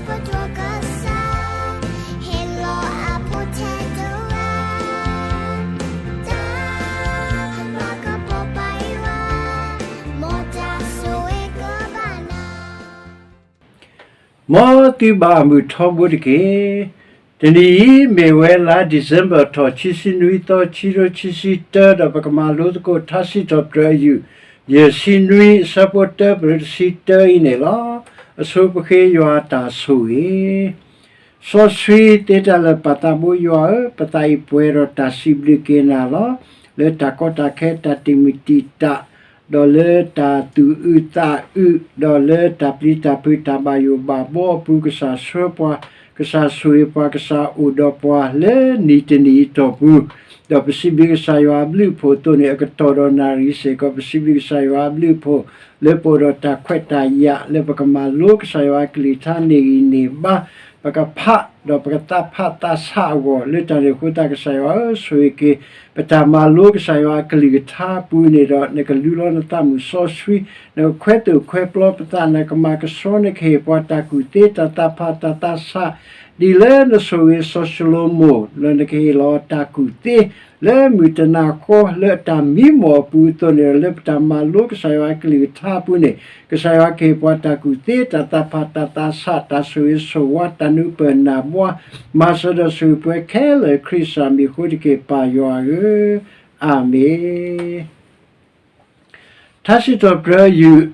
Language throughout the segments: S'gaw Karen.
ပဒိၣ်ကစၢ် ဟ့ၣ်လီၤအဖိထဲတဂၤ တၢ် ဘၣ်ကပီၤပၤယွၤ မ်တၢ်ဆိၣ်ဂ့ၤကဘၣ်နၤ မ်သုဘၣ်မုာ်ထီဘိတက့ၢ်. တနံၤအံၤ မ့ၢ်ဝဲလါ December ထီၣ် ခံဆံနွံသီ ခံကထိခံဆံတၢ ဒီးပကမၤလိသကိးထါစံးထီၣ်ပတြၢၤအယုၢ် ယဲၢ်ဆံနွံ အဆၢဖိတၢ ပတဆံတၢအံၤန့ၣ်လီၤ. အဆိပဃ့ယွၤအတၢ်ဆိၣ်ဂ့ၤ စီဆှံသ့တၢ်လၢာ် ပၢ်သးဘိယွၤဧၢ, ပသးအံၤပှဲၤဒီးတၢ်စံးဘျုးက့ၤနၤလီၤ. လၢတၢ်ကီတၢ်ခဲ တၢ်တံာ်မုၢ်တံာ်တာ်, ဒီးလၢတၢ်သူၣ်အုးသးအုး, ဒီးလၢတၢ်ပျံၤတၢ်ဖုး တၢ်ဘၣ်ယိၣ်ဘၣ်ဘီအပူၤ ကစၢ်ဆှၢပှၤ, ကစၢ်ဆိၣ်ဂ့ၤပှၤ, ကစၢ်အိၣ်ဒီးပှၤလၢနံၤတနံၤအတီၢ်ပူၤ, ဒီးပစံးဘျုးကစၢ်ယွၤအဘျုးအဖှိၣ်အသိးန့ၣ် အကတီၢ်ဒီးနၣ်ရံၣ်စ့ၢ်ကီး ပစံးဘျုးကစၢ်ယွၤအဘျုးအဖှိၣ် လၢပအိၣ်ဒီးတၢ်ခွဲးတၢ်ယာ် လၢပကမၤလိကစၢ်ယွၤအကလုၢ်ကထါန့ၢ်ဂံၢ်န့ၢ်ဘါ ပကဖးဒီးပကသးဖးသးဆးအဂီၢ် လၢတၢ်န့ၣ်အဃိသတး ကစၢ်ယွၤဧၢ, ဆိၣ်ဂ့ၤက့ၤ ပတၢ်မၤလိကစၢ်ယွၤအကလုၢ်ကထါအပူၤန့ၣ်ဒီး နကလူလီၤနသးမုၢ်စီဆှံ, နကခွဲးသိၣ်ခွဲးပျီပသး, နကမၤကဆှီ, နကဟ့ၣ်ပှၤတၢ်ကူၣ်သ့ တၢ်သးဖးတၢ်သးဆး, ဒ်လၢနဆိၣ်ဂ့ၤစီၤၡလိၤမိၣ် လၢနကဟ့ၣ်လီၤတၢ်ကူၣ်သ့ လၢမုၢ်တနၤဃီ လၢအတၢ်မံမီၢ်အပူၤအသိးန့ၣ်ဒီး လၢပတၢ်မၤလိကစၢ်ယွၤအကလုၢ်ကထါအပူၤန့ၣ် ကစၢ်ယွၤကဟ့ၣ်ပှၤတၢ်ကူၣ်သ့ တၢ်သးဖးတၢ်သးဆး တၢ်ဆိၣ်ဂ့ၤဆိၣ်ဝါ တၢ်နၢ်ပၢၢ်နၢ်ဘှါ မၤစၢၤဒီးဆိၣ်ဂ့ၤပှၤခဲလၢာ် ခရံာ်စၢ်မံၤအဃိတက့ၢ် ပၢ်ယွၤဧၢ, အၤမ့ၣ်. ထါစံးထီၣ်ပတြၢၤယုၢ်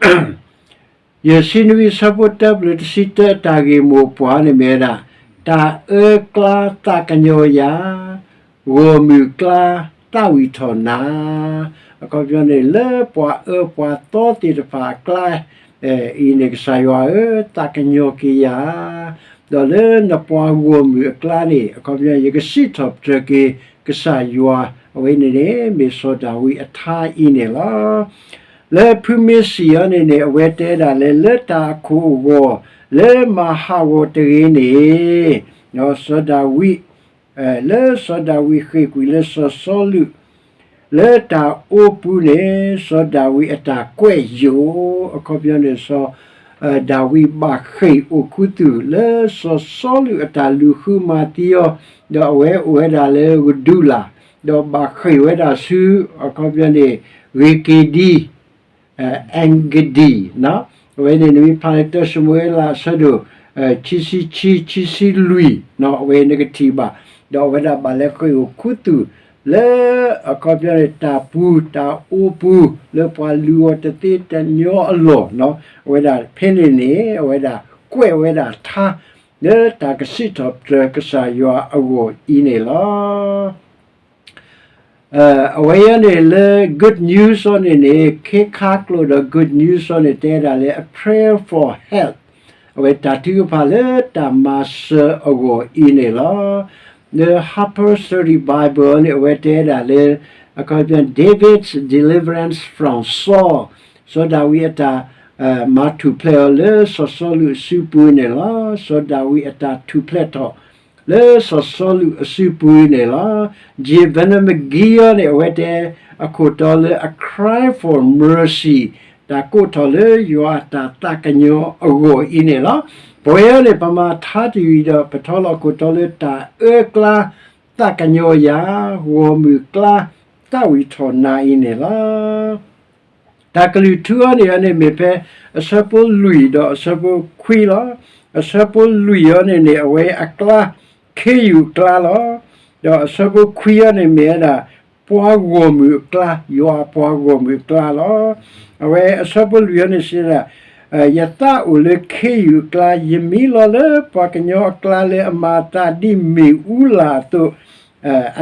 ယဲၢ်ဆံနွံ အဆၢဖိတၢ ပတဆံတၢ တၢ်ဂ့ၢ်မိၢ်ပှၢ်န့ၣ်မ့ၢ်ဝဲဒၣ် တၢ်အၢကျါသးကညီၤယၤ, ဂီၢ်မုၢ်အကျါ သးဝံၣ်ထီၣ်နၤ, အခီပညီန့ၣ် လၢပှၤအၢပှၤသီသ့ၣ်တဖၣ်အကျါ အံၤန့ၣ် ကစၢ်ယွၤဧၢ, သးကညီၤက့ၤယၤ, ဒီးလၢနပှၤဂီၢ်မုၢ်အကျါန့ၣ် အခီပညီ ယကစံးထီၣ်ပတြၢၤက့ၤကစၢ်ယွၤ, အဝဲန့ၣ်န့ၣ် မ့ၢ်စီၤဒၤဝံးအထါအံၤန့ၣ်လီၤ. လၢဖုမ့ၢ်စံးအီၤန့ၣ်န့ၣ် အဝဲတဲဒၣ်လၢ လၢတၢ်အခိၣ်အဂီၢ် လၢမၤဟးဂီၤတဂ့ၤန့ၣ် စီၤဒၤဝံး လၢစီၤဒၤဝံးဃ့ၢ်ကွံာ်လၢစီၤစီလူး လၢတၢ်အိပူၤန့ၣ် စီၤဒၤဝံးအတၢ်ကွဲးယိာ် အခီပညီန့ၣ် စီၤ ဒၤဝံးဘၣ်ဃ့ၢ်အိၣ်ခူသူၣ် လၢစီၤစီလူးအတၢ်လူၤဃုမၤသံအီၤ, ဒီးအဝဲအိၣ်ဝဲဒၣ်လၢကဒူလၣ်, ဒီးဘၣ်ဃ့ၢ်ဝဲဒၣ်ဆူ အခီပညီန့ၣ် ဂ့ၤက့ၤဒံ အဲၣ်ကဒံ, အဝဲန့ၣ် နမ့ၢ်ဖးလၢတၢၡမူၤအ့လး အဆၢဒိၣ် ခံဆံခံ ခံဆံလွံၢ် အဝဲန့ၣ်ကထံၣ်ဘၣ်, ဒီးအဝဲဒၣ်ဘၣ်လဲၤဃ့ၢ်အိၣ်ခူသူၣ် လၢအခီပညီန့ၣ် တၢ်ပူၤတၢ်အိပူၤ လၢပှၤလူၤအီၤတသ့တညီအလီၢ်, အဝဲဒၣ်ဖဲန့ၣ်န့ၣ် အဝဲဒၣ်ကွဲးဝဲဒၣ်ထါ လၢတၢ်ကစံးထီၣ်ပတြၢၤကစၢ်ယွၤအဂီၢ်အံၤန့ၣ်လီၤ. အဝဲအံၤန့ၣ်လၢ good news အီၤန့ၣ်န့ၣ် ခ့ခါကျိာ်ဒီး good news အီၤန့ၣ် တဲဒၣ်လၢ a prayer for help, အဝဲတၢ်ထုကဖၣ်လၢတၢ်မၤစၢၤအဂီၢ်အံၤန့ၣ်လီၤ. လၢ Harper's Study Bible အီၤန့ၣ် အဝဲတဲဒၣ်လၢ အခီပညီ David's deliverance from Saul, စီၤဒၤဝံးအတၢ် မၤထူၣ်ဖျဲးအီၤလၢစီၤစီလူးအစုပူၤန့ၣ်လီၤ. စီၤဒၤဝံးအတၢ်ထူၣ်ဖျဲးထီၣ် လၢစီၤစီလူးအစုပူၤန့ၣ်လီၤ. J Vernon McGee အီၤန့ၣ် အဝဲတဲအခိၣ်တီလၢ a cry for mercy, တၢ်ကိးထီၣ်လၢယွၤအတၢ်သးကညီၤအဂီၢ်အံၤန့ၣ်လီၤ. ပဝဲအံၤန့ၣ် ပမၤထါတယုၢ်ဒီး ပထီလီၤအခိၣ်တီလၢတၢ်အၢကျါသးကညီၤယၤ, ဂီၢ်မုၢ်အကျါသးဝံၣ်ထီၣ်နၤအံၤန့ၣ်လီၤ. တၢ်ကလုၢ်ထူအီၤန့ၣ် အန့ၣ်မ့ၢ်ဖဲအဆၢဖိလွံၢ်ဒီးအဆၢဖိခွံလီၤ. အဆၢဖိလွံၢ်အီၤန့ၣ်န့ၣ် အဝဲအကျါ ခ့ယုၢ်အကျါလီၤ. ဒီးအဆၢဖိခွံအီၤန့ၣ်မ့ၢ်ဝဲဒၣ် ပှၤဂီၢ်မုၢ်အကျါ, ယွၤအပှၤဂီၢ်မုၢ်အကျါလီၤ. အဝဲအဆၢဖိလွံၢ်အီၤန့ၣ်စံးဒၣ်, ယသးအိၣ်လၢခ့ယုၢ်အကျါ, ယမံလီၤလၢပှၤကညီအကျါလၢအမၤအသးဒ်မ့ၣ်အူလၣ်အသိး,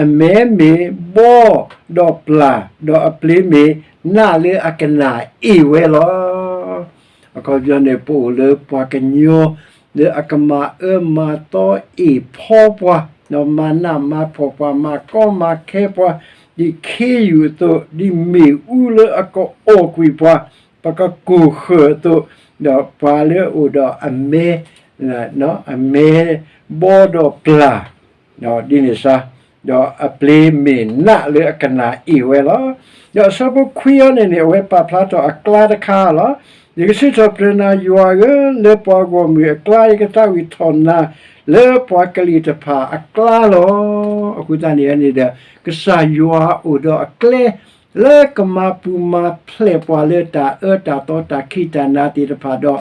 အမဲမ့ၢ်ဘီဒီးပျၢ်, ဒီးအပျ့ၤမ့ၢ်နးလၢအကနၣ်အ့ၣ်ဝဲလီၤ. အခီပညီန့ၣ် ပအိၣ်လၢပှၤကညီ လၢအကမၤအၢမၤသီအ့ၣ်ဖီပှၤ, ဒီးမၤနးမၤဖှီၣ်ပှၤ, မၤကီမၤခဲပှၤ, ဒ်ခ့ယုၢ်အသိး, ဒ်မ့ၣ်အူလၢအကအိၣ်ကွံာ်ပှၤ, ပကကိၢ်ဃၢၤအသိး, ဒီးပှၤလၢအအိၣ်ဒီးအမဲ, အမဲဘီဒီးပျၢ် ဒ်န့ၣ်စါ, ဒီးအပျ့ၤမ့ၢ်နးလၢအကနၣ်အ့ၣ်ဝဲလီၤ. ဒီးအဆၢဖိခွံအီၤန့ၣ်န့ၣ် အဝဲပာ်ဖျါထီၣ်အကျါတခါလီၤ. ယကစံးထီၣ်ပတြၢၤနၤ ယွၤဧၢ, လၢပှၤဂီၢ်မုၢ်အကျါ, ယကသးဝံၣ်ထီၣ်နၤ လၢပှၤကလုာ်တဖၣ်အကျါလီၤ. အဃိသတးန့ၣ်န့ၣ်ဒီး ကစၢ်ယွၤအိၣ်ဒီးအကျဲ လၢကမၤပူၤမၤဖျဲးပှၤလၢတၢ်အၢတၢ်သီ တၢ်ခံးတၢ်နၤသ့ၣ်တဖၣ်ဒီး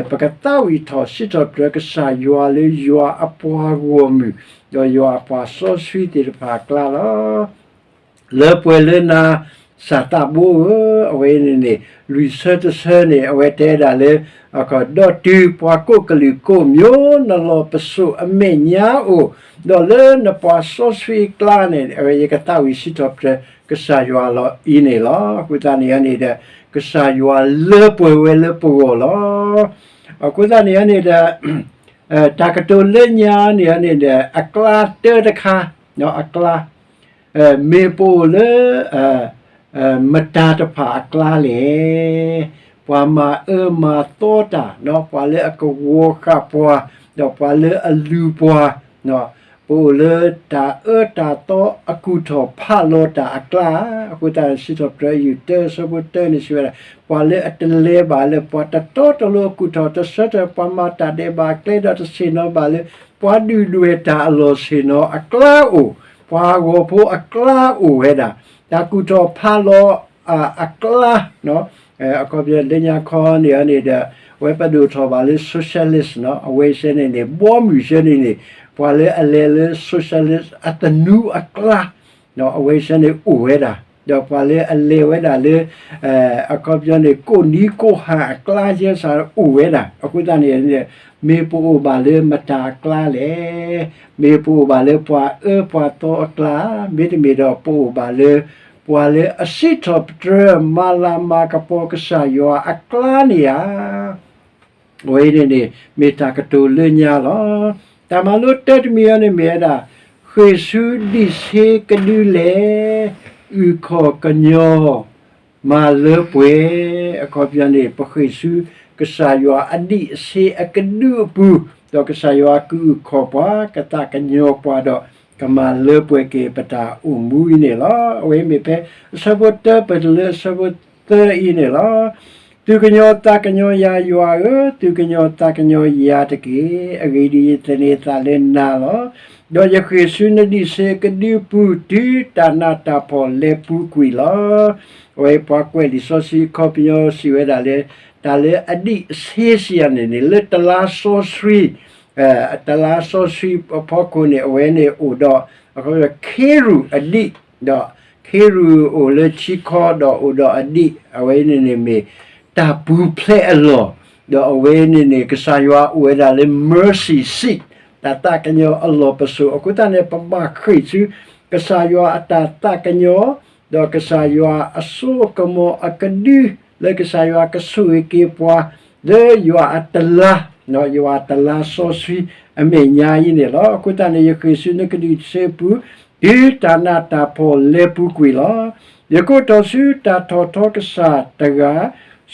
ပကသးဝံၣ်ထီၣ်စံးထီၣ်ပတြၢၤကစၢ်ယွၤလၢယွၤအပှၤဂီၢ်မုၢ် ဒီးယွၤအပှၤစီဆှံသ့ၣ်တဖၣ်အကျါလီၤ. လၢပှဲၤလၢနၤ စီၤသးဘိဧၢ, အဝဲန့ၣ်န့ၣ် လွံၢ်ဆၢတဆၢန့ၣ် အဝဲတဲဒၣ်လၢ ဒီးတုၤပှၤကိးကလုာ်ကိးမၠိ နလီၢ်ပစိာ်အမဲာ်ညါအိၣ်, ဒီးလၢနပှၤစီဆှံအကျါန့ၣ် အဝဲယကသးဝံၣ်စံးထီၣ်ပတြၢၤကစၢ်ယွၤလီၤအံၤန့ၣ်လီၤ. အဃိသတးန့ၣ်န့ၣ်ဒီး ကစၢ်ယွၤလၢပှဲၤဝဲလၢပဂီၢ်လီၤ. အဃိသတးန့ၣ်န့ၣ်ဒီး တၢ်ကတိၤလၢညါန့ၣ်န့ၣ်ဒီး အကျါတၢတခါ, အကျါ မ့ၢ်ပအိၣ်လၢ မတၤတဖၣ်အကျါလဲၣ်. ပှၤမၤအၢမၤသီတၢ်, ပှၤလၢအကဝီၤဃာ်ပှၤ, ဒီးပှၤလၢအလုၢ်ပှၤ, ပအိၣ်လၢတၢ်အၢတၢ်သီအကူၣ်ထီၣ်ဖးလီၤတၢ်အကျါ, အဃိသတးစံးထီၣ်ပတြၢၤယုၢ်တၢ အဆၢဖိတၢန့ၣ်စံးဝဲဒၣ်, ပှၤလၢအတလဲၤဘၣ်လၢပှၤတတီတလိၤအကူၣ်ထီၣ်တဆၢထၢၣ်, ပှၤမၤတၢ်ဒဲးဘးအကျဲဒီးတဆ့ၣ်နီၤဘၣ်လၢ ပှၤဒုၣ်ဒွဲၣ်တၢ်အလီၢ်ဆ့ၣ်နီၤအကျါအိၣ်, ပှၤဂီၢ်ဖိအကျါအိၣ်ဝဲဒၣ်, တၢ်ကူၣ်ထီၣ်ဖးလီၤ အကျါ, အခီပညီလၢညါခီန့ၣ်န့ၣ်ဒီး အဝဲပဒိၣ်ထီၣ်ဘၣ်လၢ socialist အဝဲဆဲန့ၣ်န့ၣ် ဘီမုၢ်ဆဲန့ၣ်န့ၣ် ပှၤလၢအလဲၤလၢ socialist အသနူအကျါ, အဝဲဆဲန့ၣ်အိၣ်ဝဲဒၣ်, ဒီးပှၤလၢအလဲၤဝဲဒၣ်လၢ အခီပညီန့ၣ် ကိးနံၤကိးဟါအကျါယဲစ့ၢ်အိၣ်ဝဲဒၣ်. အဃိသတးန့ၣ် မ့ၢ်ပအိၣ်ဘၣ်လၢမတၤအကျါလဲၣ်. မ့ၢ်ပအိၣ်ဘၣ်လၢပှၤအၢပှၤသီအကျါ, မ့တမ့ၢ်ဒီးပအိၣ်ဘၣ်လၢ ပှၤလၢအစံးထီၣ်ပတြၢၤမၤလၤမၤကပီၤကစၢ်ယွၤအကျါန့ၣ်ဧါ. အဝဲန့ၣ်န့ၣ် မ့ၢ်တၢ်ကတိၤလၢညါလီၤ. တၢ်မၤလိတၢတမံၤအံၤန့ၣ်မ့ၢ်ဝဲဒၣ် ဃ့ၢ်ဆူဒံးဆ့ကဒုလဲၣ်, အုၣ်ခီၣ်ကညီ မၤလၢပှဲၤ, အခီပညီန့ၣ် ပဃ့ၢ်ဆူကစၢ်ယွၤအဒံးအဆ့အကဒုအပူၤ, ဒီးကစၢ်ယွၤကအုၣ်ခီၣ်ပှၤ, ကသးကညီၤပှၤဒီး ကမၤလၢပှဲၤက့ၤပတၢ်အိၣ်မူအံၤန့ၣ်လီၤ. အဝဲမ့ၢ်ဖဲအဆၢဖိတၢပတုၤလၢအဆၢဖိသၢအံၤန့ၣ်လီၤ. သူၣ်ကညီၤသးကညီၤယၤယွၤဧၢ, သူၣ်ကညီၤသးကညီၤယၤတက့ၢ်. အဂ့ၢ်ဒ်အံၤ, ယသန့ၤအသးလၢနၤလီၤ. ဒီးယဃ့ၢ်ဆူနဒံးဆ့အကဒုအပူၤ တုၤတၢ်နးတၢ်ဖှီၣ်လဲၤပူၤကွံာ်လီၤ. အဝဲပှၤကွဲးလံာ်စီဆှံအခီပညီစံးဝဲဒၣ်လၢ တၢ်လၢအဒံးအဆ့စံးယၤန့ၣ်န့ၣ် လၢတလါစီဆှံ တလါစီဆှံအဖီခိၣ်န့ၣ် အဝဲန့ၣ်အိၣ်ဒီး ခ့ရူၢ်အဒံး, ဒီးခ့ရူၢ်အိၣ်လၢထံခီဒီးအိၣ်ဒီးအဒံး, အဝဲန့ၣ်န့ၣ်မ့ၢ် တၢ်ပူၤဖျဲးအလီၢ်, ဒီးအဝဲန့ၣ်န့ၣ် ကစၢ်ယွၤအိၣ်ဝဲဒၣ်လၢ mercy seat, တၢ်သးကညီၤအလီၢ်ပစိာ်. အဃိသတးန့ၣ် ပဘၣ်ဃ့ၢ်ဆူ ကစၢ်ယွၤအတၢ်သးကညီၤ, ဒီးကစၢ်ယွၤအစိအကမီၤအကဒု လၢကစၢ်ယွၤကဆိၣ်ဂ့ၤက့ၤပှၤ လၢယွၤအတလါ, ယွၤအတလါစီဆှံအမဲာ်ညါအံၤန့ၣ်လီၤ. အဃိသတးန့ၣ် ယဃ့ၢ်ဆူနကဒံးဆ့အပူၤ တုၤတၢ်နးတၢ်ဖှီၣ်လဲၤပူၤကွံာ်လီၤ. ယကိးထီၣ်ဆူတၢ်ထီၣ်ထီကစၢ်တဂၤ,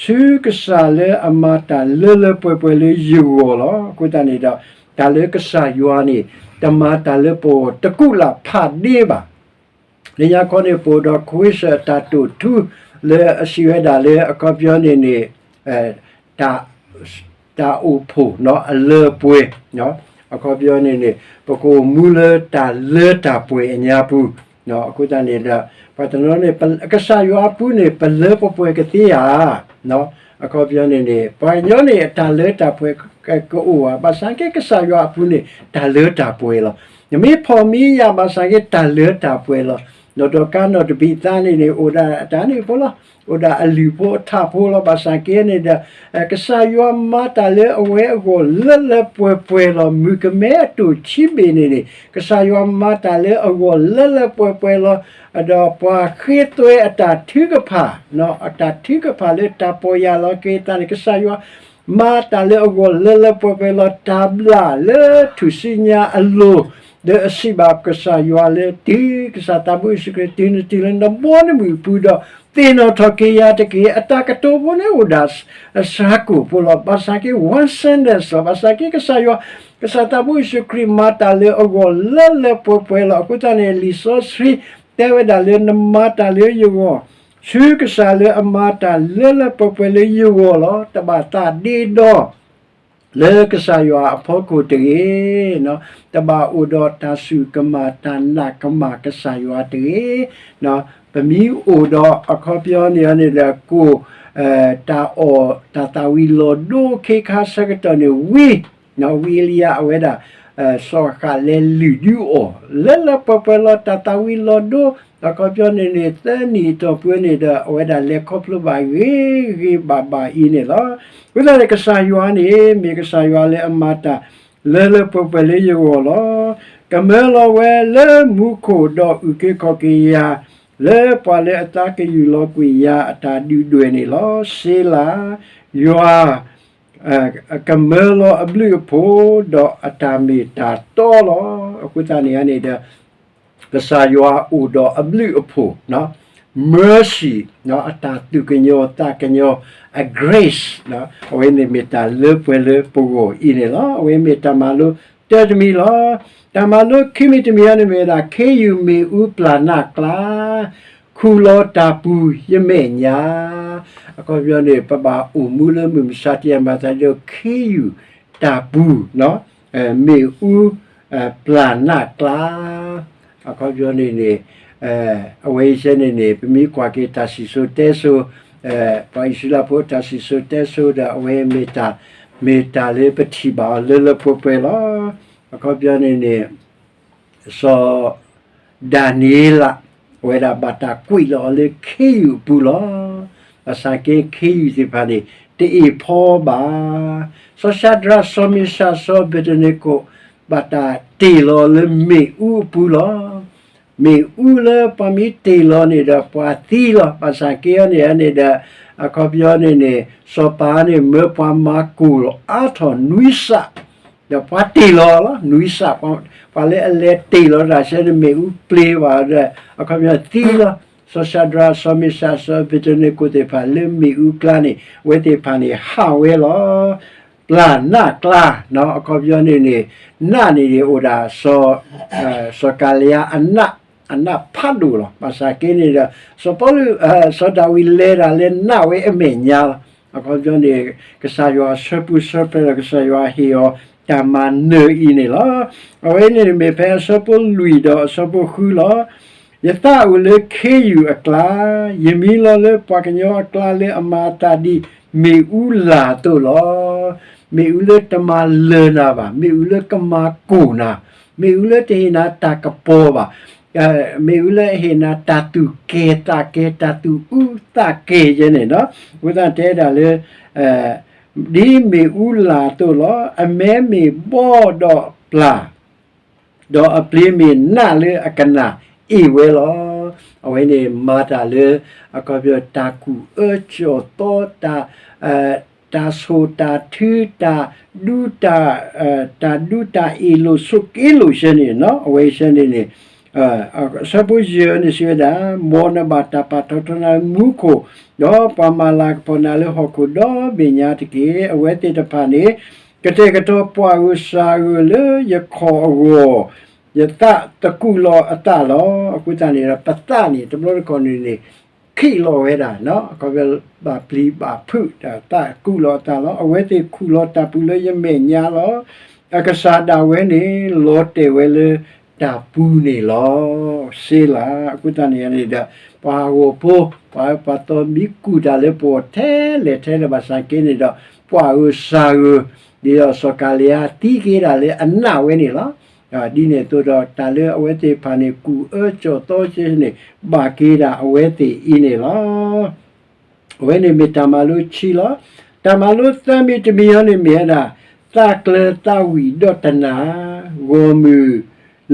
ဆူကစၢ်လၢအမၤတၢ်လၢလၢပှဲၤပှဲၤလၢယဂီၢ်လီၤ. အဃိသတးန့ၣ်ဒီး တၢ်လၢကစၢ်ယွၤန့ၣ် တမၤတၢ်လၢပဂီၢ်တကူးလၢ်ဖးဒ့ဘၣ်. လၢညါခီန့ၣ် ပအိၣ်ဒီး ခွ့စၢၣ် အတၢ်တိာ်ထူ လၢအစံးဝဲဒၣ်လၢ အခီပညီန့ၣ်န့ၣ် တၢ် တၢ်အိၣ်ဖှိၣ်အလၢအပှဲၤ, အခီပညီန့ၣ်န့ၣ် ပကအိၣ်မူလၢတၢ်လၢတၢ်ပှဲၤအညါပူၤ, အဃိသတးန့ၣ်ဒီး ပှၤတနီၤန့ၣ် ကစၢ်ယွၤအပူၤန့ၣ် ပလၢပပှဲၤကသ့ဧါ, အခီပညီန့ၣ်န့ၣ် ပှၤကညီန့ၣ် တၢ်လၢတၢ်ပှဲၤကအိၣ်ဧါ, ဘၣ်ဆၣ်က့ ကစၢ်ယွၤအပူၤန့ၣ် တၢ်လၢတၢ်ပှဲၤလီၤ. နမ့ၢ်ဖီၣ်မံယၤ ဘၣ်ဆၣ်က့ တၢ်လၢတၢ်ပှဲၤလီၤ. နီၢ်ဒီကါနီၢ်တဘံၣ်သါန့ၣ်န့ၣ် အိၣ်ဒၣ်အတၢ်န့ၣ်ဖိလီၤ. အိၣ်ဒၣ်အလုၢ်ဖိအထးဖိလီၤ. ဘၣ်ဆၣ်က့န့ၣ်ဒီး ကစၢ်ယွၤမၤတၢ်လၢအဝဲအဂီၢ်လၢလၢပှဲၤပှဲၤလီၤ. မုၣ်ကမဲအဒိၣ်ခံဘ့ၣ်န့ၣ်န့ၣ် ကစၢ်ယွၤမၤတၢ်လၢအဂီၢ်လၢလၢပှဲၤပှဲၤလီၤ. ဒီးပှၤဃ့သွဲအတၢ်ထုကဖၣ်, အတၢ်ထုကဖၣ်လၢတၢ်ပီၢ်ယၢ်လီၤက့ၤသးန့ၣ် ကစၢ်ယွၤ မၤတၢ်လၢအဂီၢ်လၢလၢပှဲၤပှဲၤလီၤ. တၢ်ဘျၣ်လၢထူၣ်စုညါအလိၤ လၢအစံးဘၣ်ကစၢ်ယွၤလၢ တုၤကစၢ်သးဘိယ့ၣ်ၡူးခရံာ် တုၤနတုၤလၢနဘီနမုၢ်အပူၤဒီး သ့ၣ်နီၣ်ထီၣ်က့ၤယၤတက့ၢ်. အတၢ်ကတိၤဖိန့ၣ်အိၣ်ဒၣ်အစှၤကိၣ်ဖိလီၤ. ဘၣ်ဆၣ်က့ one sentence လီၤ. ဘၣ်ဆၣ်က့ ကစၢ်ယွၤ ကစၢ်သးဘိယ့ၣ်ၡူးခရံာ်မၤတၢ်လၢအဂီၢ်လၢလၢပှဲၤပှဲၤလီၤ. အဃိသတးန့ၣ် လံာ်စီဆှံတဲဝဲဒၣ်လၢ နမၤတၢ်လၢယဂီၢ် ဆူကစၢ်လၢအမၤတၢ်လၢလၢပှဲၤပှဲၤလၢယဂီၢ်လီၤ. တဘၣ်သးဒ့ဒီ လၢကစၢ်ယွၤအဖီခိၣ်တဂ့ၤ, တဘၣ်အိၣ်ဒီးတၢ်စူၢ်ကမၣ်တၢ်နာ်ကမၣ်ကစၢ်ယွၤတဂ့ၤ. ပမ့ၢ်အိၣ်ဒီးအခီပညီန့ၣ်န့ၣ်ဒီး ကိၣ် တၢ်အီၣ် တၢ်သၣ်ဝံၤလီၤဒိခ့ခါဆၢကတီၢ်န့ၣ် ဝံ ဝံအ့လံယၤအဝဲဒၣ် စီၤဃးလဲၤလုၢ်ဒုးအီၣ် လၢလၢပှဲၤပှဲၤလီၤ တၢ်သၣ်ဝံၤလီၤဒိ အခီပညီန့ၣ်န့ၣ် သၢနံၣ်အတီၢ်ပူၤန့ၣ်ဒီး အဝဲဒၣ်လဲၤခီဖျိဘၣ်ဂ့ၤဂ့ၤဘၣ်ဘၣ်အံၤန့ၣ်လီၤ. အဃိသတးန့ၣ် ကစၢ်ယွၤန့ၣ် မ့ၢ်ကစၢ်ယွၤလၢအမၤတၢ် လၢလၢပှဲၤပှဲၤလၢယဂီၢ်လီၤ. ကမၢလီၤဝဲလၢမူခိၣ်ဒီးအုၣ်က့ၤခီၣ်က့ၤယၤ လၢပှၤလၢအသးကယူၢ်လီၤကွံာ်ယၤအတၢ်ဒုၣ်ဒွဲၣ်န့ၣ်လီၤ. စ့လၤ ယွၤ ကမၢလီၤအဘျုးအဖှိၣ် ဒီးအတၢ်မ့ၢ်တၢ်တီလီၤ. အဃိသတးန့ၣ်န့ၣ်ဒီး ကစၢ်ယွၤအိၣ်ဒီးအဘျုးအဖှိၣ် mercy အတၢ်သူၣ်ကညီၤသးကညီၤ အ grace အဝဲန့ၣ်မ့ၢ်တၢ်လၢပှဲၤလၢပဂီၢ်အံၤန့ၣ်လီၤ. အဝဲမ့ၢ်တၢ်မၤလိတၢတမံၤလီၤ. တၢ်မၤလိခံမံၤတမံၤအံၤန့ၣ်မ့ၢ်ဝဲဒၣ် ခ့ယုၢ်မ့ၣ်အူပျၢ်နးကျါ ခူၣ်လီၤတၢ်ပူၤယမဲာ်ညါ. အခီပညီန့ၣ် ပဘၣ်အိၣ်မူလၢမုၢ်မဆါတယၤမၤသးဒ်ခ့ယုၢ်တၢ်ပူၤ မ့ၣ်အူ ပျၢ်နးကျါ အခီပညီန့ၣ်န့ၣ် အဝဲအံၤစဲန့ၣ်န့ၣ် ပမ့ၢ်ကွၢ်က့ၤတၢ်စံၣ်စိၤတဲစိၤ ပှၤအံၣ်စရ့လးဖိတၢ်စံၣ်စိၤတဲစိၤဒီး အဝဲမ့ၢ်တၢ် မ့ၢ်တၢ်လၢပထံၣ်ဘၣ်အီၤလၢလၢပှဲၤပှဲၤလီၤ. အခီပညီန့ၣ်န့ၣ် စီၤဒၤနံးယ့လး အဝဲဒၣ်ဘၣ်တၢ်ကွံာ်လီၤအီၤလၢခ့ယုၢ်အပူၤလီၤ. ဘၣ်ဆၣ်က့ခ့ယုၢ်သ့ၣ်တဖၣ်န့ၣ် တအ့ၣ်ဖီဘၣ်. စီၤၡၤဒြး စီၤမ့ၡး စီၤအဘ့းနကိး ဘၣ်တၢ်တ့ၢ်လီၤလၢမ့ၣ်အူအပူၤလီၤ. မ့ၣ်အူလၢပှၤမ့ၢ်တ့ၢ်လီၤန့ၣ်ဒီးပှၤသံလီၤ. ဘၣ်ဆၣ်က့အီၤန့ၣ်န့ၣ်ဒီး အခီပညီန့ၣ်န့ၣ် စီၤပၤန့ၣ် မၢပှၤမၤကိၢ်လီၤအါထီၣ်နွံစး ဒီးပှၤတ့ၢ်လီၤလီၤ နွံစး ပှၤလၢအလဲၤတ့ၢ်လီၤတၢ်ဆၢန့ၣ် မ့ၣ်အူပျ့ၤဘၣ်ဒီး အခီပညီသံလီၤ. စီၤၡၤဒြး စီၤမ့ၡး စီၤအဘ့းနကိးသ့ၣ်တဖၣ်လၢမ့ၣ်အူကျါန့ၣ် အဝဲသ့ၣ်တဖၣ်န့ၣ် ဟးဝဲလီၤ. ပျၢ်နးကျါ အခီပညီန့ၣ်န့ၣ် နးန့ၣ်န့ၣ်အိၣ်ဒၣ် စီၤကၤလံယါအနး အနးဖးဒိၣ်လီၤ. ဘၣ်ဆၣ်က့န့ၣ်ဒီး စီၤပီလူး စီၤဒၤဝံးလဲၤတၢ်လၢနးဝဲအမဲာ်ညါလီၤ. အခီပညီန့ၣ် ကစၢ်ယွၤဆၢပူၤဆၢပျဲၢ်ဒီး ကစၢ်ယွၤဟ့ၣ်အီၤတၢ်မၤနၢၤအံၤန့ၣ်လီၤ. အဝဲန့ၣ်မ့ၢ်ဖဲအဆၢဖိလွံၢ်ဒီးအဆၢဖိဃုလီၤ. ယသးအိၣ်လၢခ့ယုၢ်အကျါ, ယမံလီၤလၢပှၤကညီအကျါလၢအမၤအသးဒ်မ့ၣ်အူလာ်အသိးလီၤ. မ့ၣ်အူလၢတမၤလၢၤနၤဘၣ်, မ့ၣ်အူလၢကမၤကိၢ်နၤ, မ့ၣ်အူလၢတဟ့ၣ်နၤတၢ်ကပီၤဘၣ်, မ့ၣ်အူလၢအဟ့ၣ်နၤတၢ်သူၣ်ကဲၤသးကဲၤ တၢ်သူၣ်အူသးကဲၤယဲန့ၣ်လီၤ. အဃိသတးတဲဒၣ်လၢ ဒ်မ့ၣ်အူလာ်အသိးလီၤ. အမဲမ့ၢ်ဘီဒီးပျၢ် ဒီးအပျ့ၤမ့ၢ်နးလၢအကနၣ်အ့ၣ်ဝဲလီၤ. အဝဲန့ၣ်မၤတၢ်လၢ အခီပညီ တၢ်ကူၣ်အၢကၠီၣ်သီ တၢ် တၢ်ဆိၣ်တၢ်ထု တၢ်ဒူ တၢ်ဒူတၢ်အ့ၣ်လိာ်ဆိးက့လိာ်ဆဲန့ၣ် အဝဲဆဲန့ၣ်န့ၣ် အဆၢဖိယဲၢ်န့ၣ်စံးဝဲဒၣ်, မ်နဘၣ်တၢ်ပာ်ထီၣ်ထီနၤလၢမူခိၣ်, ဒီးပှၤမၤလၤကပီၤနၤလၢဟီၣ်ခိၣ်ဒီဘ့ၣ်ညါတက့ၢ်. အဝဲသ့ၣ်တဖၣ်န့ၣ် ကတဲာ်ကတီၤပှၤဂိၢ်စှၤဂိၢ်လၢယခီၣ်အဂီၢ်, ယသးသကူးလီၤအသးလီၤ. အဃိသတးန့ၣ်ဒီး ပသးန့ၣ် တဘျီတခီၣ်န့ၣ်န့ၣ် ခံးလီၤဝဲဒၣ် အခီပညီ ဘၣ်ပျံၤဘၣ်ဖုး သးကူးလီၤအသးလီၤ. အဝဲသ့ၣ်ခူၣ်လီၤတၢ်ပူၤလၢယမဲာ်ညါလီၤ. အကစၢ်ဒၣ်ဝဲန့ၣ် လီၤတဲာ်ဝဲလၢတၢ်ပူၤန့ၣ်လီၤ. စ့လၤ. အဃိသတးန့ၣ်န့ၣ်ဒီး ပှၤဟးဂီၤဖိ ပှၤအၢပှၤသီမ့ၢ်ကူၣ်တၢ်လၢပဂီၢ်ထဲလဲၣ်ထဲလဲၣ်ဘၣ်ဆၣ်က့န့ၣ်ဒီး ပှၤဂိၢ်စှၤဂိၢ် ဒ်သိးစီၤကၤလံယါသံက့ၤဒၣ်လၢအနးဝဲန့ၣ်လီၤ. ဒ်န့ၣ်အသိးဒီး တၢ်လၢအဝဲသ့ၣ်တဖၣ်န့ၣ် ကူၣ်အၢကၠီၣ်သီက့န့ၣ် ဘၣ်က့ၤဒၣ်အဝဲသ့ၣ်အံၤန့ၣ်လီၤ. အဝဲန့ၣ်မ့ၢ်တၢ်မၤလိခံလီၤ. တၢ်မၤလိသၢမံၤတမံၤအံၤန့ၣ်မ့ၢ်ဝဲဒၣ် သးကျၢၤသးဝံၣ်ဒီးတနၤ, ဂီၢ်မုၢ်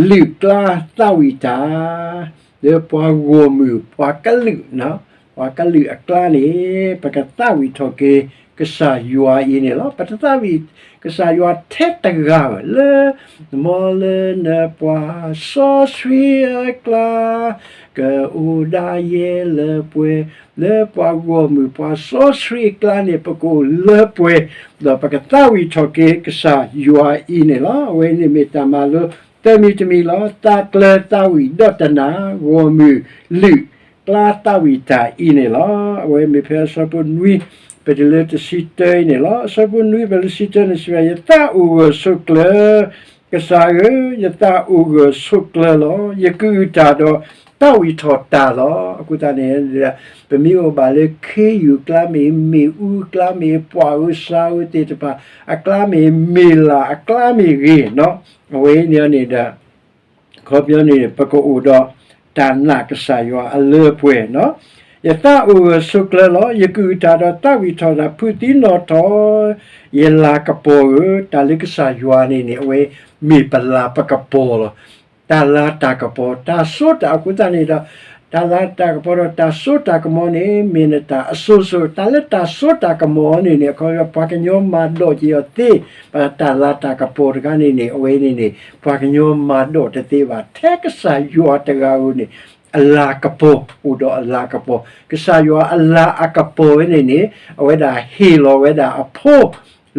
လုာ်ကျါသးဝံၣ်တၢ်, လၢပှၤဂီၢ်မုၢ်ပှၤကလုာ်, ပှၤကလုာ်အကျါန့ၣ် ပကသးဝံၣ်ထီၣ်က့ၤကစၢ်ယွၤအံၤန့ၣ်လီၤ. ပတသးဝံၣ်ကစၢ်ယွၤထဲတဂၤဧၢ လၢ မ်လၢနပှၤစီဆှံအကျါ ကအိၣ်ဒၣ်ယဲလၢပှဲၤ, လၢပှၤဂီၢ်မုၢ်ပှၤစီဆှံအကျါန့ၣ် ပကအိၣ်လၢပှဲၤ, ဒီးပကသးဝံၣ်ထီၣ်က့ၤကစၢ်ယွၤအံၤန့ၣ်လီၤ. အဝဲန့ၣ်မ့ၢ်တၢ်မၤလိသၢမံၤတမံၤလီၤ. သးကျၢၤသးဝံၣ်ဒီးတနၤ, ဂီၢ်မုၢ်လုာ် ကျါသးဝံၣ်တၢ်အံၤန့ၣ်လီၤ. အဝဲမ့ၢ်ဖဲအဆၢဖိနွံ ပတုၤလၢတဆံတၢအံၤန့ၣ်လီၤ. အဆၢဖိနွံ ပတုၤလၢတဆံတၢန့ၣ်စံးဝဲ ယသးအိၣ်ဂၢၢ်ဆိးကျၢၤ, ကစၢ်ဧၢ, ယသးအိၣ်ဂၢၢ်ဆိးကျၢၤလီၤ. ယကအုၣ်တၢ်ဒီးသးဝံၣ်ထီၣ်တၢ်လီၤ. အဃိသတးန့ၣ် ပမ့ၢ်အိၣ်ဘၣ်လၢခ့ယုၢ်အကျါမ့ၢ်ဂ့ၤ, မ့ၣ်အူအကျါမ့ၢ်ဂ့ၤ, ပှၢ်ဧိၤစှၤဧိၤသ့ၣ်တဖၣ်အကျါမ့ၢ်ဂ့ၤ, မ့ၢ်လၢ်အကျါမ့ၢ်ဂ့ၤ, အဝဲအံၤန့ၣ်န့ၣ်ဒီး အခီပညီန့ၣ် ပကအိၣ်ဒီးတၢ်နာ်ကစၢ်ယွၤအလၢအပှဲၤ, ယသးအိၣ်ဂၢၢ်ဆိးကျၢၤလီၤ. ယကအုၣ်တၢ်ဒီးသးဝံၣ်ထီၣ်တၢ်, ဖုးသံနီၣ်ထီၣ် ယလၤကပီၤဧၢ. တၢ်လၢကစၢ်ယွၤန့ၣ်န့ၣ် အဝဲမ့ၢ်ပလၤပကပီၤလီၤ. တၢ်လၤတၢ်ကပီၤ တၢ်စိတၢ်, အဃိသတးန့ၣ်ဒီး တၢ်လၤတၢ်ကပီၤဒီးတၢ်စိတၢ်ကမီၤန့ၣ် မ့ၢ်နတၢ်အစိၤစိၤ, တၢ်လၢတၢ်စိတၢ်ကမီၤန့ၣ်န့ၣ် အခီပညီ ပှၤကညီမၤဒိးက့ၤအီၤသ့, တၢ်လၤတၢ်ကပီၤတခါန့ၣ်န့ၣ် အဝဲန့ၣ်န့ၣ် ပှၤကညီမၤဒိးတသ့ဘၣ်. ထဲကစၢ်ယွၤတဂၤဧိၤန့ၣ် အလၤကပီၤ, အိၣ်ဒီးအလၤကပီၤ, ကစၢ်ယွၤအလၤအကပီၤဝဲန့ၣ်န့ၣ် အဝဲဒၣ်ဟ့ၣ်လီၤဝဲဒၣ်အဖိ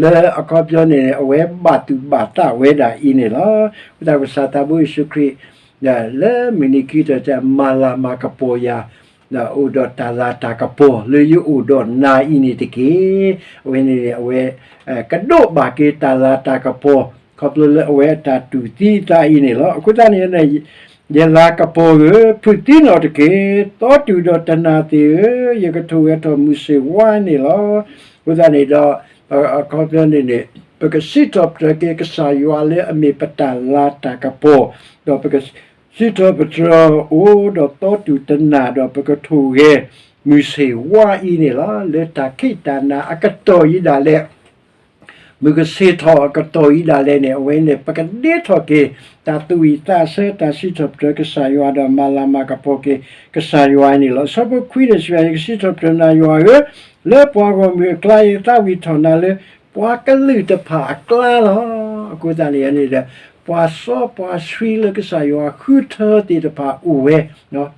လၢအခီပညီန့ၣ် အဝဲဘၣ်သူၣ်ဘၣ်သးဝဲဒၣ်အံၤန့ၣ်လီၤ. ဝံသးစူၤကစၢ်သးဘိယ့ၣ်ၡူးခရံာ် လၢမုၢ်နံၤခံကတၢၢ် မၤလၤမၤကပီၤယၤ, အိၣ်ဒီးတၢ်လၤတၢ်ကပီၤလၢယအိၣ်ဒီးနၤအံၤန့ၣ်တက့ၢ်. အဝဲန့ၣ်န့ၣ် အဝဲ ကဒိးဘၣ်က့ၤတၢ်လၤတၢ်ကပီၤ ခီဖျိလၢအဝဲအတၢ်တူၢ်သံသးအံၤန့ၣ်လီၤ. အဃိသတးန့ၣ် ယလၤကပီၤဧၢ, ဖုးသံနီၣ်တက့ၢ်. သီတူၢ်ဒီးတနၢ်သ့ၣ်ဧၢ, ယကထိၣ်ဂဲၤထီၣ်မုၢ်ဆ့ၣ်ဝါန့ၣ်လီၤ. အဃိသတးန့ၣ်ဒီး အခီပညီန့ၣ်န့ၣ် ပကစံးထီၣ်ပတြၢၤက့ၤကစၢ်ယွၤလၢအမ့ၢ်ပတၢ်လၤတၢ်ကပီၤ, ဒီးပကစံးထီၣ်ပတြၢၤအီၤဒီးသီတူၢ်တနၢ်, ဒီးပကထိၣ်ဂဲၤမုၢ်ဆ့ၣ်ဝါအံၤန့ၣ်လီၤ. လၢတၢ်ခံးတၢ်နၤအကတီၢ်အံၤဒၣ်လဲာ် မုၢ်ကဆ့ၣ်ထီၣ်အကတီၢ်အံၤဒၣ်လဲာ်န့ၣ် အဝဲန့ၣ် ပကဒ့ထီၣ်က့ၤ တၢ်သူၣ်ဝံၣ်သးဆၢ တၢ်စံးထီၣ်ပတြၢၤကစၢ်ယွၤ ဒီးမၤလၤမၤကပီၤက့ၤကစၢ်ယွၤန့ၣ်လီၤ. အဆၢဖိခွံန့ၣ်စံးဝဲ ယကစံးထီၣ်ပတြၢၤနၤယွၤဧၢ, လၢပှၤဂီၢ်မုၢ်အကျါ ယသးဝံၣ်ထီၣ်နၤလၢပှၤကလုာ်တဖၣ်အကျါလီၤ. အဃိသတးန့ၣ်န့ၣ်ဒီး ပှၤစီပှၤဆှံလၢကစၢ်ယွၤဃုထၢသ့ၣ်တဖၣ်အိၣ်ဝဲ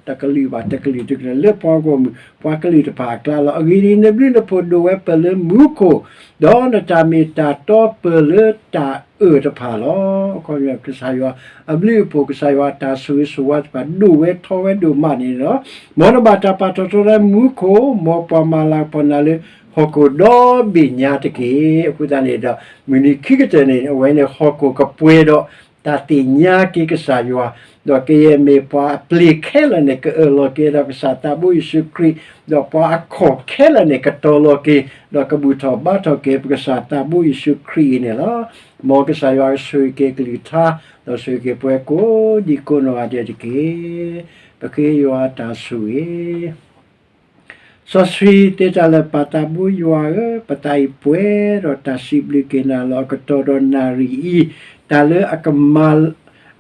တကလုာ်ဘၣ်တကလုာ်တကလုာ် လၢပှၤဂီၢ်မုၢ် ပှၤကလုာ်တဖၣ်အကျါလီၤ. အဂ့ၢ်ဒ်အံၤ, နဘျုးနဖှိၣ်ဒိၣ်ဝဲပၢၢ်လၢမူခိၣ်, ဒီးနတၢ်မ့ၢ်တၢ်တီပၢၢ်လၢတၢ်အၢၣ်တဖၣ်လီၤ. ကစၢ်ယွၤအဘျုးအဖှိၣ် ကစၢ်ယွၤအတၢ်ဆိၣ်ဂ့ၤဆိၣ်ဝါတဖၣ် ဒိၣ်ဝဲထီဝဲဒိၣ်မးန့ၣ်လီၤ. မ်နဘၣ်တၢ်ပာ်ထီၣ်ထီလၢမူခိၣ်, မ်ပှၤမၤလၤကပီၤနၤလၢဟီၣ်ခိၣ်ဒီဘ့ၣ်ညါတက့ၢ်. အဃိသတးန့ၣ်ဒီး မုၢ်နံၤခံကတၢၢ်န့ၣ် အဝဲန့ၣ်ဟီၣ်ခိၣ်ကပှဲၤဒီး တၢ်သ့ၣ်ညါက့ၤကစၢ်ယွၤ, ဒီးကယဲၢ်မ့ၢ်ပှၤအပျ့ၤခဲလၢာ်န့ၣ် ကအၢၣ်လီၤက့ၤဒီးကစၢ်သးဘိယ့ၣ်ၡူးခရံာ်, ဒီးပှၤအခီၣ်ခဲလၢာ်န့ၣ် ကတီၤလီၤက့ၤ ဒီးကဘူၣ်ထီၣ်ဘါထီၣ်က့ၤ ပကစၢ်သးဘိယ့ၣ်ၡူးခရံာ်အံၤန့ၣ်လီၤ. မ်ကစၢ်ယွၤကဆိၣ်ဂ့ၤက့ၤကလုၢ်ကထါ, ဒီးဆိၣ်ဂ့ၤက့ၤပှၤကိးဒံကိးနီၢ်ဂၤဒဲးတက့ၢ်. ပဃ့ယွၤအတၢ်ဆိၣ်ဂ့ၤ စီဆှံသ့တၢ်လၢာ် ပၢ်သးဘိယွၤဧၢ, ပသးအံၤပှဲၤဒီးတၢ်စံးဘျုးက့ၤနၤလီၤ. အကတီၢ်ဒီးနၣ်ရံၣ်အံၤ တၢ်လၢအကမၤ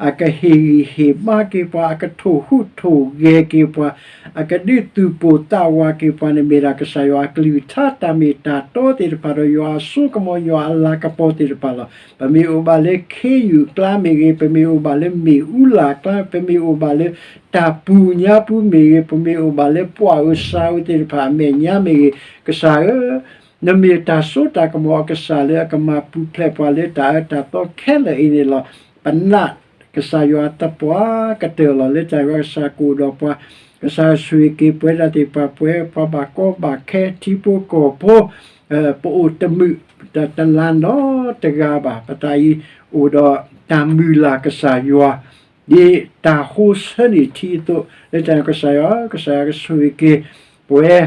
အကဟ့ၣ်ဂံၢ်ဟ့ၣ်ဘါက့ၤပှၤ, အကထိၣ်ဟူးထိၣ်ဂဲၤက့ၤပှၤ, အကဒုးသူၣ်ပိၢ်သးဝးက့ၤပှၤန့ၣ် မ့ၢ်ဒၣ်ကစၢ်ယွၤအကလုၢ်ကထါ တၢ်မ့ၢ်တၢ်တီသ့ၣ်တဖၣ်ဒီး ယွၤအစိကမီၤ ယွၤအလၤကပီၤသ့ၣ်တဖၣ်လီၤ. ပမ့ၢ်အိၣ်ဘၣ်လၢခ့ယုၢ်အကျါမ့ၢ်ဂ့ၤ, ပမ့ၢ်အိၣ်ဘၣ်လၢမ့ၣ်အူလၢ်အကျါ, ပမ့ၢ်အိၣ်ဘၣ်လၢတၢ်ပူၤညါပူၤမ့ၢ်ဂ့ၤ, ပမ့ၢ်အိၣ်ဘၣ်လၢပှၢ်ဧိၤစှၤဧိၤသ့ၣ်တဖၣ်အမဲာ်ညါမ့ၢ်ဂ့ၤ, ကစၢ်ဧၢ, နမ့ၢ်တၢ်စိတၢ်ကမီၤအကစၢ်လၢအကမၤပူၤဖျဲးပှၤလၢတၢ်အၢတၢ်သီခဲလၢာ်အံၤန့ၣ်လီၤ. ပနာ်ကစၢ်ယွၤသပှၢ်ကတၢၢ်လီၤ. လၢတၢ်ယွၤကစၢ်ကအိၣ်ဒီးပှၤ, ကစၢ်ဆိၣ်ဂ့ၤက့ၤပှၤတၢ်သ့ၣ်တဖၣ် ပှဲၤပှၤဘၣ်ကီဘၣ်ခဲ ထံဖိကီၢ်ဖိ, ပအိၣ်တမုာ်တလၤနီတဂၤဘၣ်. ပသးအံၤအိၣ်ဒီးတၢ်မုၢ်လၢ်ကစၢ်ယွၤ ဒ်တၢ်ဟိဆၢန့ၢ်ထံအသိး, လၢတၢ်ကစၢ်ယွၤ, ကစၢ်ယွၤကဆိၣ်ဂ့ၤက့ၤပဝဲ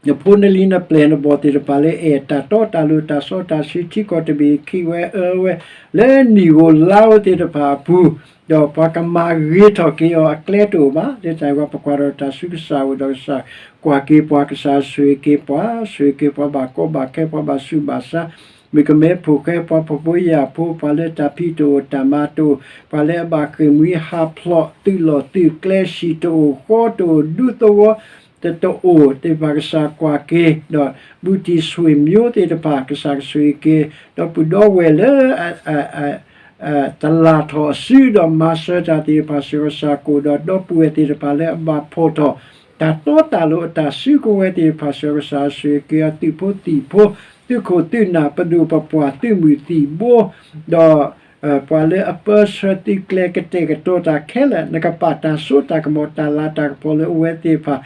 နဖိနလံၤနပျဲၢ်နဘီၣ်သ့ၣ်တဖၣ်လၢအဲၣ်တၢ်တီတၢ်လိၤ တၢ်စီတၢ်ဆှံ ထံကီၢ်တဘ့ၣ်ခံဝဲအၢဝဲ လၢနံၣ်ဧိၤလါဧိၤသ့ၣ်တဖၣ်အပူၤ, ဒီးပှၤကမၤဂ့ၤထီၣ်က့ၤအီၤအကျဲတအိၣ်ဘၣ်. လၢတၢ်ယွၤပကွၢ်ဒီးတၢ်ဆူကစၢ်အိၣ်ဒီးကစၢ်ကွၢ်က့ၤပှၤ ကစၢ်ဆိၣ်ဂ့ၤက့ၤပှၤ, ဆိၣ်ဂ့ၤက့ၤပှၤဘၣ်ကီဘၣ်ခဲ ပှၤဘၣ်ဆူးဘၣ်ဆါ မုၣ်ကမဲဖိဃဲ ပှၤဖှီၣ်ဖိယာ်ဖိ ပှၤလၢတၢ်ဖံးတအိၣ်တၢ်မၤတအိၣ် ပှၤလၢအဘၣ်ဃ့ၢ်မှံဟးဖျိး သုးလီၢ်သုးကျဲ ဟံၣ်တအိၣ်ဃီတအိၣ် ဒူသဝီတအိၣ်သ့ၣ်တဖၣ် ကစၢ်ကွၢ်က့ၤ ဒီးဘူးတံၢ်ဆွေမျိုးသ့ၣ်တဖၣ် ကစၢ်ကဆိၣ်ဂ့ၤက့ၤ ဒီပုၢ်ဒီဝဲၢ်လၢ တလၢ်ထီၣ်အစုဒီးမၤစၢၤတၢ်သ့ၣ်တဖၣ် စၢၤကစၢ်ကအိၣ်ဒီး ဒီပုၢ်ဝဲၢ်သ့ၣ်တဖၣ်လၢအဘၣ်ဖှီၣ်ထီၣ် တၢ်တီတၢ်လိၤအတၢ်စုကဝဲၤသ့ၣ်တဖၣ် စၢၤကစၢ်ဆိၣ်ဂ့ၤက့ၤအီၤ သုးဖိသံၣ်ဖိ သုးခိၣ်သုးနၢ် ပဒိၣ်ပပှၢ် သုးမုၢ်သံၣ်ဘိ ဒီး ပှၤလၢအပၢဆှၢသုကျဲကတဲာ်ကတီၤတၢ်ခဲလၢာ်, နကပာ်တၢ်စိတၢ်ကမီၤတၢ်လၤတၢ်ကပီၤလၢအဝဲသ့ၣ်တဖၣ်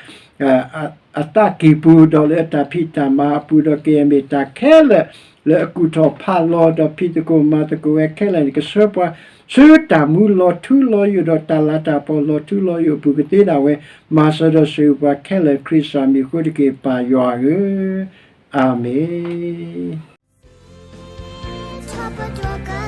အသးကံၢ်ပူၤ, ဒီးလၢအတၢ်ဖံးတၢ်မၤအပူၤ, ဒီးကယဲၢ်မ့ၢ်တၢ်ခဲလၢာ်လၢအကူၣ်ထီၣ်ဖးလီၤ, ဒီးဖံးသကိးမၤသကိးဝဲခဲလၢာ်န့ၣ် ကဆှၢပှၤဆူတၢ်မူလီၤထူလီၤယိာ်, ဒီးတၢ်လၤတၢ်ကပီၤလီၤထူလီၤယိာ်အပူၤကသ့ဒၣ်ဝဲ, မၤစၢၤဒီးဆိၣ်ဂ့ၤပှၤခဲလၢာ် ခရံာ်စၢ်မံၤအဃိတက့ၢ်, ပၢ်ယွၤဧၢ, အၤမ့ၣ်.